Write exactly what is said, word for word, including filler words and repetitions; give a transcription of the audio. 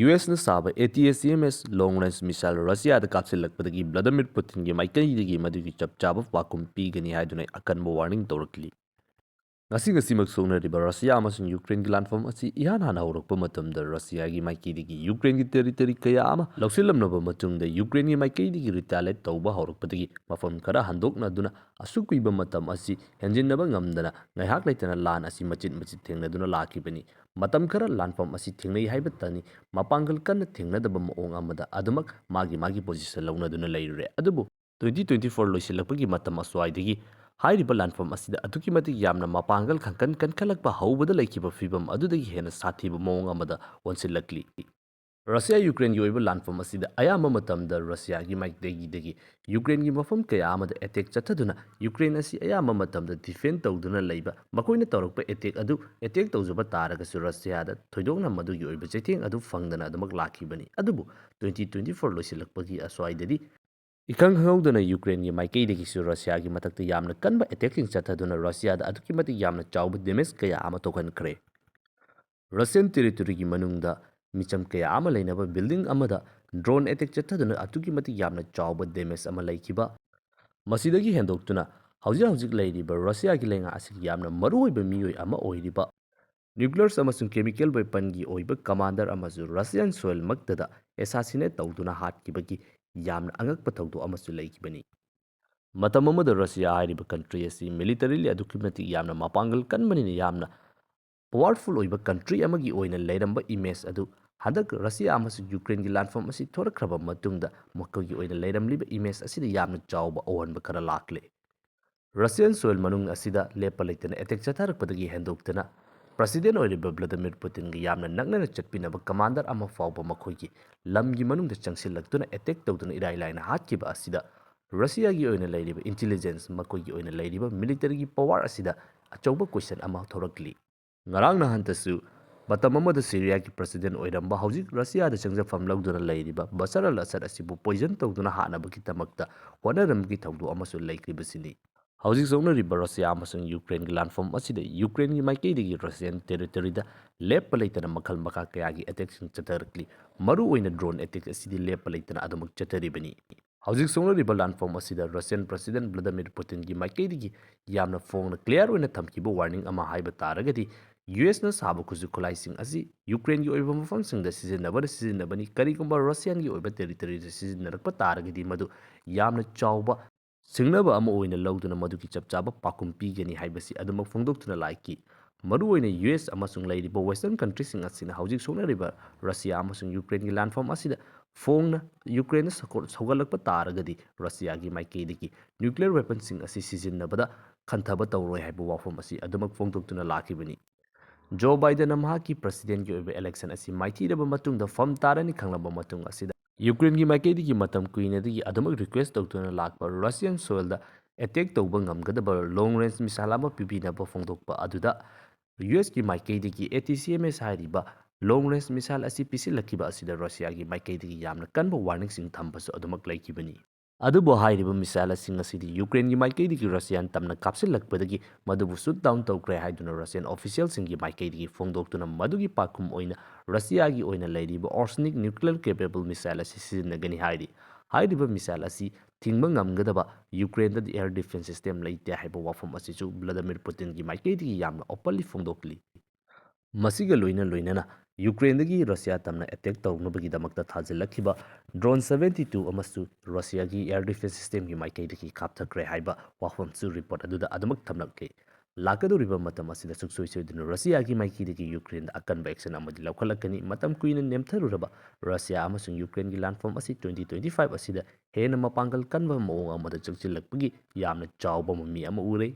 U ꯑꯦꯁꯅ ꯁꯥꯕ A T S C M S long range missile ꯔꯁꯤꯌꯥꯗ ꯀꯥꯞꯁꯤꯜꯂꯛꯄꯗꯒꯤ ꯚ꯭ꯂꯥꯗꯤꯃꯤꯔ ꯄꯨꯇꯤꯟꯒꯤ ꯃꯥꯏꯀꯩꯗꯒꯤ ꯃꯗꯨꯒꯤ ꯆꯞ ꯆꯥꯕ ꯄꯥꯎꯈꯨꯝ ꯄꯤꯒꯅꯤ ꯍꯥꯏꯗꯨꯅ ꯑꯀꯟꯕ warning ꯇꯧꯔꯛꯂꯤ꯫ ꯉꯁꯤ ꯉꯁꯤꯃꯛ ꯁꯣꯛꯅꯔꯤꯕ ꯔꯁꯤꯌꯥ ꯑꯃꯁꯨꯡ ꯌꯨꯀ꯭ꯔꯦꯟꯒꯤ ꯂꯥꯟꯐꯝ ꯑꯁꯤ ꯏꯍꯥꯟ ꯍꯥꯟꯅ ꯍꯧꯔꯛꯄ ꯃꯇꯝꯗ ꯔꯁꯤꯌꯥꯒꯤ ꯃꯥꯏꯀꯩꯗꯒꯤ ꯌꯨꯀ꯭ꯔꯦꯟꯒꯤ territory ꯀꯌꯥ ꯑꯃ ꯂꯧꯁꯤꯜꯂꯝꯂꯕ ꯃꯇꯨꯡꯗ ꯌꯨꯀ꯭ꯔꯦꯟꯒꯤ ꯃꯥꯏꯀꯩꯗꯒꯤ retaliate ꯇꯧꯕ ꯍꯧꯔꯛꯄꯗꯒꯤ ꯃꯐꯝ ꯈꯔ ꯍꯟꯗꯣꯛꯅꯗꯨꯅ ꯑꯁꯨꯛ ꯀꯨꯏꯕ ꯃꯇꯝ ꯑꯁꯤ ꯍꯦꯟꯖꯤꯟꯅꯕ ꯉꯝꯗꯅ ꯉꯥꯏꯍꯥꯛ ꯂꯩꯇꯅ ꯂꯥꯟ ꯑꯁꯤ ꯃꯆꯤꯠ ꯃꯆꯤꯠ ꯊꯦꯡꯅꯗꯨꯅ ꯂꯥꯛꯈꯤꯕꯅꯤ꯫ ꯃꯇꯝ ꯈꯔ ꯂꯥꯟꯐꯝ ꯑꯁꯤ ꯊꯦꯡꯅꯩ ꯍꯥꯏꯕꯇꯅꯤ, ꯃꯄꯥꯡꯒꯜ ꯀꯟꯅ ꯊꯦꯡꯅꯗꯕ ꯃꯑꯣꯡ ꯑꯃꯗ ꯑꯗꯨꯃꯛ ꯃꯥꯒꯤ ꯃꯥꯒꯤ position ꯂꯧꯅꯗꯨꯅ ꯂꯩꯔꯨꯔꯦ꯫ ꯑꯗꯨꯕꯨ twenty twenty-four ꯂꯣꯏꯁꯤꯜꯂꯛꯄꯒꯤ ꯃꯇꯝ ꯑꯁ꯭ꯋꯥꯏꯗꯒꯤ ꯍꯥꯏꯔꯤꯕ ꯂꯥꯟꯐꯝ ꯑꯁꯤꯗ ꯑꯗꯨꯛꯀꯤ ꯃꯇꯤꯛ ꯌꯥꯝꯅ ꯃꯄꯥꯡꯒꯜ ꯈꯪꯀꯟ ꯀꯟꯈꯠꯂꯛꯄ ꯍꯧꯕꯗ ꯂꯩꯈꯤꯕ ꯐꯤꯕꯝ ꯑꯗꯨꯗꯒꯤ ꯍꯦꯟꯅ ꯁꯥꯊꯤꯕ ꯃꯑꯣꯡ ꯑꯃꯗ ꯑꯣꯟꯁꯤꯜꯂꯛꯂꯤ꯫ ꯔꯁꯤꯌꯥ ꯌꯨꯀ꯭ꯔꯦꯟꯒꯤ ꯑꯣꯏꯕ ꯂꯥꯟꯐꯝ ꯑꯁꯤꯗ ꯑꯌꯥꯝꯕ ꯃꯇꯝꯗ ꯔꯁꯤꯌꯥꯒꯤ ꯃꯥꯏꯀꯩꯗꯒꯤ ꯌꯨꯀ꯭ꯔꯦꯟꯒꯤ ꯃꯐꯝ ꯀꯌꯥ ꯑꯃꯗ attack ꯆꯠꯊꯗꯨꯅ ꯌꯨꯀ꯭ꯔꯦꯟ ꯑꯁꯤ ꯑꯌꯥꯝꯕ ꯃꯇꯝꯗ defend ꯇꯧꯗꯨꯅ ꯂꯩꯕ, ꯃꯈꯣꯏꯅ ꯇꯧꯔꯛꯄ attack ꯑꯗꯨ attack ꯇꯧꯖꯕ ꯇꯥꯔꯒꯁꯨ ꯔꯁꯤꯌꯥꯗ ꯊꯣꯏꯗꯣꯛꯅ ꯃꯗꯨꯒꯤ ꯑꯣꯏꯕ ꯆꯩꯊꯦꯡ ꯑꯗꯨ ꯐꯪꯗꯅ ꯑꯗꯨꯃꯛ ꯂꯥꯛꯈꯤꯕꯅꯤ꯫ ꯑꯗꯨꯕꯨ twenty twenty-four ꯂꯣꯏꯁꯤꯜꯂꯛꯄꯒꯤ ꯑꯁ꯭ꯋꯥꯏꯗꯗꯤ ꯏꯈꯪ ꯈꯪꯍꯧꯗꯅ ꯌꯨꯀ꯭ꯔꯦꯟꯒꯤ ꯃꯥꯏꯀꯩꯗꯒꯤꯁꯨ ꯔꯁꯤꯌꯥꯒꯤ ꯃꯊꯛꯇ ꯌꯥꯝꯅ ꯀꯟꯕ attackꯁꯤꯡ ꯆꯠꯊꯗꯨꯅ ꯔꯁꯤꯌꯥꯗ ꯑꯗꯨꯛꯀꯤ ꯃꯇꯤꯛ ꯌꯥꯝꯅ ꯆꯥꯎꯕ damage ꯀꯌꯥ ꯑꯃ ꯊꯣꯛꯍꯟꯈ꯭ꯔꯦ꯫ Russian territoryꯒꯤ ꯃꯅꯨꯡꯗ ꯃꯤꯆꯝ ꯀꯌꯥ ꯑꯃ ꯂꯩꯅꯕ building ꯑꯃꯗ drone attack ꯆꯠꯊꯗꯨꯅ ꯑꯗꯨꯛꯀꯤ ꯃꯇꯤꯛ ꯌꯥꯝꯅ ꯆꯥꯎꯕ damage ꯑꯃ ꯂꯩꯈꯤꯕ, ꯃꯁꯤꯗꯒꯤ ꯍꯦꯟꯗꯣꯛꯇꯨꯅ ꯍꯧꯖꯤꯛ ꯍꯧꯖꯤꯛ ꯂꯩꯔꯤꯕ ꯔꯁꯤꯌꯥꯒꯤ ꯂꯩꯉꯥꯛ ꯑꯁꯤꯒꯤ ꯌꯥꯝꯅ ꯃꯔꯨꯑꯣꯏꯕ ꯃꯤꯑꯣꯏ ꯑꯃ ꯑꯣꯏꯔꯤꯕ nuclear ꯑꯃꯁꯨꯡ chemical weaponꯒꯤ ꯑꯣꯏꯕ commander ꯑꯃꯁꯨ Russian soilꯃꯛꯇꯗ assassinate ꯇꯧꯗꯨꯅ ꯍꯥꯠꯈꯤꯕꯒꯤ ꯌꯥꯝꯅ ꯑꯉꯛꯄ ꯊꯧꯗꯣꯛ ꯑꯃꯁꯨ ꯂꯩꯈꯤꯕꯅꯤ꯫ ꯃꯇꯝ ꯑꯃꯗ ꯔꯁꯤꯌꯥ ꯍꯥꯏꯔꯤꯕ country ꯑꯁꯤ militarily ꯑꯗꯨꯛꯀꯤ ꯃꯇꯤꯛ ꯌꯥꯝꯅ ꯃꯄꯥꯡꯒꯜ ꯀꯟꯕꯅꯤꯅ ꯌꯥꯝꯅ powerful ꯑꯣꯏꯕ country ꯑꯃꯒꯤ ꯑꯣꯏꯅ ꯂꯩꯔꯝꯕ image ꯑꯗꯨ ꯍꯟꯗꯛ ꯔꯁꯤꯌꯥ ꯑꯃꯁꯨꯡ ꯌꯨꯀ꯭ꯔꯦꯟꯒꯤ ꯂꯥꯟꯐꯝ ꯑꯁꯤ ꯊꯣꯔꯛꯈ꯭ꯔꯕ ꯃꯇꯨꯡꯗ ꯃꯈꯣꯏꯒꯤ ꯑꯣꯏꯅ ꯂꯩꯔꯝꯂꯤꯕ image ꯑꯁꯤꯗ ꯌꯥꯝꯅ ꯆꯥꯎꯕ ꯑꯑꯣꯟꯕ ꯈꯔ ꯂꯥꯛꯂꯦ꯫ Russian soil ꯃꯅꯨꯡ ꯑꯁꯤꯗ ꯂꯦꯞꯄ ꯂꯩꯇꯅ attack ꯆꯠꯊꯔꯛꯄꯗꯒꯤ ꯍꯦꯟꯗꯣꯛꯇꯅ President ꯑꯣꯏꯔꯤꯕ Vladimir Putinꯒ ꯌꯥꯝꯅ ꯅꯛꯅꯅ ꯆꯠꯄꯤꯅꯕ commander ꯑꯃ ꯐꯥꯎꯕ ꯃꯈꯣꯏꯒꯤ ꯂꯝꯒꯤ ꯃꯅꯨꯡꯗ ꯆꯪꯁꯤꯜꯂꯛꯇꯨꯅ attack ꯇꯧꯗꯨꯅ ꯏꯔꯥꯏ ꯂꯥꯏꯅ ꯍꯥꯠꯈꯤꯕ ꯑꯁꯤꯗ ꯔꯁꯤꯌꯥꯒꯤ ꯑꯣꯏꯅ ꯂꯩꯔꯤꯕ intelligence, ꯃꯈꯣꯏꯒꯤ ꯑꯣꯏꯅ ꯂꯩꯔꯤꯕ militaryꯒꯤ power ꯑꯁꯤꯗ ꯑꯆꯧꯕ question ꯑꯃ ꯊꯣꯔꯛꯂꯤ꯫ ꯉꯔꯥꯡ ꯅꯍꯥꯟꯇꯁꯨ ꯃꯇꯝ ꯑꯃꯗ ꯁꯤꯔꯤꯌꯥꯒꯤ President ꯑꯣꯏꯔꯝꯕ, ꯍꯧꯖꯤꯛ ꯔꯁꯤꯌꯥꯗ ꯆꯪꯖꯐꯝ ꯂꯧꯗꯨꯅ ꯂꯩꯔꯤꯕ ꯕꯁꯥꯔ ꯑꯜ ꯑꯁꯗ ꯑꯁꯤꯕꯨ poison ꯇꯧꯗꯨꯅ ꯍꯥꯠꯅꯕꯒꯤꯗꯃꯛꯇ ꯍꯣꯠꯅꯔꯝꯕꯒꯤ ꯊꯧꯗꯣꯛ ꯑꯃꯁꯨ ꯂꯩꯈ꯭ꯔꯤꯕꯁꯤꯅꯤ꯫ ꯍꯧꯖꯤꯛ ꯁꯣꯛꯅꯔꯤꯕ ꯔꯁꯤꯌꯥ ꯑꯃꯁꯨꯡ ꯌꯨꯀ꯭ꯔꯦꯟꯒꯤ ꯂꯥꯟꯐꯝ ꯑꯁꯤꯗ ꯌꯨꯀ꯭ꯔꯦꯟꯒꯤ ꯃꯥꯏꯀꯩꯗꯒꯤ ꯔꯁꯤꯌꯥꯟ ꯇꯦꯔꯤꯇꯣꯔꯤꯗ ꯂꯦꯞꯄ ꯂꯩꯇꯅ ꯃꯈꯜ ꯃꯈꯥ ꯀꯌꯥꯒꯤ ꯑꯦꯇꯦꯛꯁꯤꯡ ꯆꯠꯊꯔꯛꯂꯤ꯫ ꯃꯔꯨꯑꯣꯏꯅ ꯗ꯭ꯔꯣꯟ ꯑꯦꯇꯦꯛ ꯑꯁꯤꯗꯤ ꯂꯦꯞꯄ ꯂꯩꯇꯅ ꯑꯗꯨꯃꯛ ꯆꯠꯊꯔꯤꯕꯅꯤ꯫ ꯍꯧꯖꯤꯛ ꯁꯣꯛꯅꯔꯤꯕ ꯂꯥꯟꯐꯝ ꯑꯁꯤꯗ ꯔꯁꯤꯌꯟ ꯄ꯭ꯔꯁꯤꯗꯦꯟ ꯚ꯭ꯂꯥꯗꯤꯃꯤꯔ ꯄꯨꯇꯤꯟꯒꯤ ꯃꯥꯏꯀꯩꯗꯒꯤ ꯌꯥꯝꯅ ꯐꯣꯡꯅ ꯀ꯭ꯂꯤꯌꯥꯔ ꯑꯣꯏꯅ ꯊꯝꯈꯤꯕ ꯋꯥꯔꯅꯤꯡ ꯑꯃ ꯍꯥꯏꯕ ꯇꯥꯔꯒꯗꯤ, ꯌꯨ ꯑꯦꯁꯅ ꯁꯥꯕ ꯈꯨꯠꯁꯨ ꯈꯨꯠꯂꯥꯏꯁꯤꯡ ꯑꯁꯤ ꯌꯨꯀ꯭ꯔꯦꯟꯒꯤ ꯑꯣꯏꯕ ꯃꯐꯝꯁꯤꯡꯗ ꯁꯤꯖꯤꯟꯅꯕꯅ ꯁꯤꯖꯤꯟꯅꯕꯅꯤ꯫ ꯀꯔꯤꯒꯨꯝꯕ ꯔꯁꯤꯌꯥꯟꯒꯤ ꯑꯣꯏꯕ ꯇꯦꯔꯤꯇꯣꯔꯤꯗ ꯁꯤꯖꯤꯟꯅꯔꯛꯄ ꯇꯥꯔꯒꯗꯤ, ꯃꯗꯨ ꯌꯥꯝꯅ ꯆꯥꯎꯕ ꯁꯤꯡꯅꯕ ꯑꯃ ꯑꯣꯏꯅ ꯂꯧꯗꯨꯅ ꯃꯗꯨꯒꯤ ꯆꯞ ꯆꯥꯕ ꯄꯥꯎꯈꯨꯝ ꯄꯤꯒꯅꯤ ꯍꯥꯏꯕꯁꯤ ꯑꯗꯨꯃꯛ ꯐꯣꯡꯗꯣꯛꯇꯨꯅ ꯂꯥꯛꯈꯤ꯫ ꯃꯔꯨꯑꯣꯏꯅ ꯌꯨ ꯑꯦꯁ ꯑꯃꯁꯨꯡ ꯂꯩꯔꯤꯕ ꯋꯦꯁꯇꯔꯟ ꯀꯟꯇ꯭ꯔꯤꯁꯤꯡ ꯑꯁꯤꯅ ꯍꯧꯖꯤꯛ ꯁꯣꯛꯅꯔꯤꯕ ꯔꯁꯤꯌꯥ ꯑꯃꯁꯨꯡ ꯌꯨꯀ꯭ꯔꯦꯟꯒꯤ ꯂꯥꯟꯐꯝ ꯑꯁꯤꯗ ꯐꯣꯡꯅ ꯌꯨꯀ꯭ꯔꯦꯟꯗ ꯁꯀꯣ-, ꯁꯧꯒꯠꯂꯛꯄ ꯇꯥꯔꯒꯗꯤ, ꯔꯁꯤꯌꯥꯒꯤ ꯃꯥꯏꯀꯩꯗꯒꯤ ꯅ꯭ꯌꯨꯀ꯭ꯂꯤꯌꯔ ꯋꯦꯄꯟꯁꯤꯡ ꯑꯁꯤ ꯁꯤꯖꯤꯟꯅꯕꯗ ꯈꯟꯊꯕ ꯇꯧꯔꯣꯏ ꯍꯥꯏꯕ ꯋꯥꯐꯝ ꯑꯁꯤ ꯑꯗꯨꯃꯛ ꯐꯣꯡꯗꯣꯛꯇꯨꯅ ꯂꯥꯛꯈꯤꯕꯅꯤ꯫ ꯖꯣ ꯕꯥꯏꯗꯟꯅ ꯃꯍꯥꯛꯀꯤ ꯄ꯭ꯔꯁꯤꯗꯦꯟꯒꯤ ꯑꯣꯏꯕ ꯏꯂꯦꯛꯁꯟ ꯑꯁꯤ ꯃꯥꯏꯊꯤꯔꯕ ꯃꯇꯨꯡꯗ ꯐꯝ ꯇꯥꯔꯅꯤ ꯈꯪꯂꯕ ꯃꯇꯨꯡ ꯑꯁꯤꯗ, ꯌꯨꯀ꯭ꯔꯦꯟꯒꯤ ꯃꯥꯏꯀꯩꯗꯒꯤ ꯃꯇꯝ ꯀꯨꯏꯅꯗꯒꯤ ꯑꯗꯨꯃꯛ ꯔꯤꯀ꯭ꯋꯦꯁ ꯇꯧꯗꯨꯅ ꯂꯥꯛꯄ ꯔꯁꯤꯌꯟ ꯁꯣꯏꯜꯗ ꯑꯦꯇꯦꯛ ꯇꯧꯕ ꯉꯝꯒꯗꯕ ꯂꯣꯡ ꯔꯦꯟꯖ ꯃꯤꯁꯥꯏꯜ ꯑꯃ ꯄꯤꯕꯤꯅꯕ ꯐꯣꯡꯗꯣꯛꯄ ꯑꯗꯨꯗ, ꯌꯨ ꯑꯦꯁꯀꯤ ꯃꯥꯏꯀꯩꯗꯒꯤ ꯑꯦ ꯇꯤ ꯁꯤ ꯑꯦꯝ ꯑꯦꯁ ꯍꯥꯏꯔꯤꯕ ꯂꯣꯡ ꯔꯦꯟꯖ ꯃꯤꯁꯥꯏꯜ ꯑꯁꯤ ꯄꯤꯁꯤꯜꯂꯛꯈꯤꯕ ꯑꯁꯤꯗ ꯔꯁꯤꯌꯥꯒꯤ ꯃꯥꯏꯀꯩꯗꯒꯤ ꯌꯥꯝꯅ ꯀꯟꯕ ꯋꯥꯔꯅꯤꯡꯁꯤꯡ ꯊꯝꯕꯁꯨ ꯑꯗꯨꯃꯛ ꯂꯩꯈꯤꯕꯅꯤ꯫ ꯑꯗꯨꯕꯨ ꯍꯥꯏꯔꯤꯕ ꯃꯤꯁꯥꯏꯜꯁꯤꯡ ꯑꯁꯤꯗꯤ ꯌꯨꯀ꯭ꯔꯦꯟꯒꯤ ꯃꯥꯏꯀꯩꯗꯒꯤ ꯔꯁꯤꯌꯥꯟ ꯇꯝꯅ ꯀꯥꯞꯁꯤꯜꯂꯛꯄꯗꯒꯤ ꯃꯗꯨꯕꯨ ꯁꯨꯠ ꯗꯥꯎꯟ ꯇꯧꯈ꯭ꯔꯦ ꯍꯥꯏꯗꯨꯅ ꯔꯁꯤꯌꯟ ꯑꯣꯐꯤꯁꯤꯌꯦꯜꯁꯤꯡꯒꯤ ꯃꯥꯏꯀꯩꯗꯒꯤ ꯐꯣꯡꯗꯣꯛꯇꯨꯅ, ꯃꯗꯨꯒꯤ ꯄꯥꯎꯈꯨꯝ ꯑꯣꯏꯅ ꯔꯁꯤꯌꯥꯒꯤ ꯑꯣꯏꯅ ꯂꯩꯔꯤꯕ ꯑꯣꯔꯁꯅꯤꯛ ꯅ꯭ꯌꯨꯀ꯭ꯂꯤꯌꯔ ꯀꯦꯄꯦꯕꯜ ꯃꯤꯁꯥꯏꯜ ꯑꯁꯤ ꯁꯤꯖꯤꯟꯅꯒꯅꯤ ꯍꯥꯏꯔꯤ꯫ ꯍꯥꯏꯔꯤꯕ ꯃꯤꯁꯥꯏꯜ ꯑꯁꯤ ꯊꯤꯡꯕ ꯉꯝꯒꯗꯕ ꯌꯨꯀ꯭ꯔꯦꯟꯗꯗꯤ ꯑꯦꯌꯔ ꯗꯤꯐꯦꯟꯁ ꯁꯤꯁꯇꯦꯝ ꯂꯩꯇꯦ ꯍꯥꯏꯕ ꯋꯥꯐꯝ ꯑꯁꯤꯁꯨ ꯚ꯭ꯂꯥꯗꯤꯃꯤꯔ ꯄꯨꯇꯤꯟꯒꯤ ꯃꯥꯏꯀꯩꯗꯒꯤ ꯌꯥꯝꯅ ꯑꯣꯄꯟꯂꯤ ꯐꯣꯡꯗꯣꯛꯂꯤ꯫ ꯃꯁꯤꯒ ꯂꯣꯏꯅ ꯂꯣꯏꯅꯅ ꯌꯨꯀ꯭ꯔꯦꯟꯗꯒꯤ ꯔꯁꯤꯌꯥ ꯇꯝꯅ ꯑꯦꯇꯦꯛ ꯇꯧꯅꯕꯒꯤꯗꯃꯛꯇ ꯊꯥꯖꯤꯜꯂꯛꯈꯤꯕ ꯗ꯭ꯔꯣꯟ ꯁꯕꯦꯟꯇꯤ ꯇꯨ ꯑꯃꯁꯨ ꯔꯁꯤꯌꯥꯒꯤ ꯑꯦꯌꯔ ꯗꯤꯐꯦꯟꯁ ꯁꯤꯁꯇꯦꯝꯒꯤ ꯃꯥꯏꯀꯩꯗꯒꯤ ꯀꯥꯞꯊꯈ꯭ꯔꯦ ꯍꯥꯏꯕ ꯋꯥꯐꯝꯁꯨ ꯔꯤꯄꯣꯔꯠ ꯑꯗꯨꯗ ꯑꯗꯨꯃꯛ ꯊꯝꯂꯛꯂꯤ꯫ ꯂꯥꯛꯀꯗꯧꯔꯤꯕ ꯃꯇꯝ ꯑꯁꯤꯗ ꯁꯨꯡꯁꯣꯏ ꯁꯣꯏꯗꯅ ꯔꯁꯤꯌꯥꯒꯤ ꯃꯥꯏꯀꯩꯗꯒꯤ ꯌꯨꯀ꯭ꯔꯦꯟꯗ ꯑꯀꯟꯕ ꯑꯦꯛꯁꯟ ꯑꯃꯗꯤ ꯂꯧꯈꯠꯂꯛꯀꯅꯤ꯫ ꯃꯇꯝ ꯀꯨꯏꯅ ꯅꯦꯝꯊꯔꯨꯔꯕ ꯔꯁꯤꯌꯥ ꯑꯃꯁꯨꯡ ꯌꯨꯀ꯭ꯔꯦꯟꯒꯤ ꯂꯥꯟꯐꯝ ꯑꯁꯤ ꯇ꯭ꯋꯦꯟꯇꯤ ꯇ꯭ꯋꯦꯟꯇꯤ ꯐꯥꯏꯚ ꯑꯁꯤꯗ ꯍꯦꯟꯅ ꯃꯄꯥꯡꯒꯜ ꯀꯟꯕ ꯃꯑꯣꯡ ꯑꯃꯗ ꯆꯪꯁꯤꯜꯂꯛꯄꯒꯤ ꯌꯥꯝꯅ ꯆꯥꯎꯕ ꯃꯃꯤ ꯑꯃ ꯎꯔꯦ꯫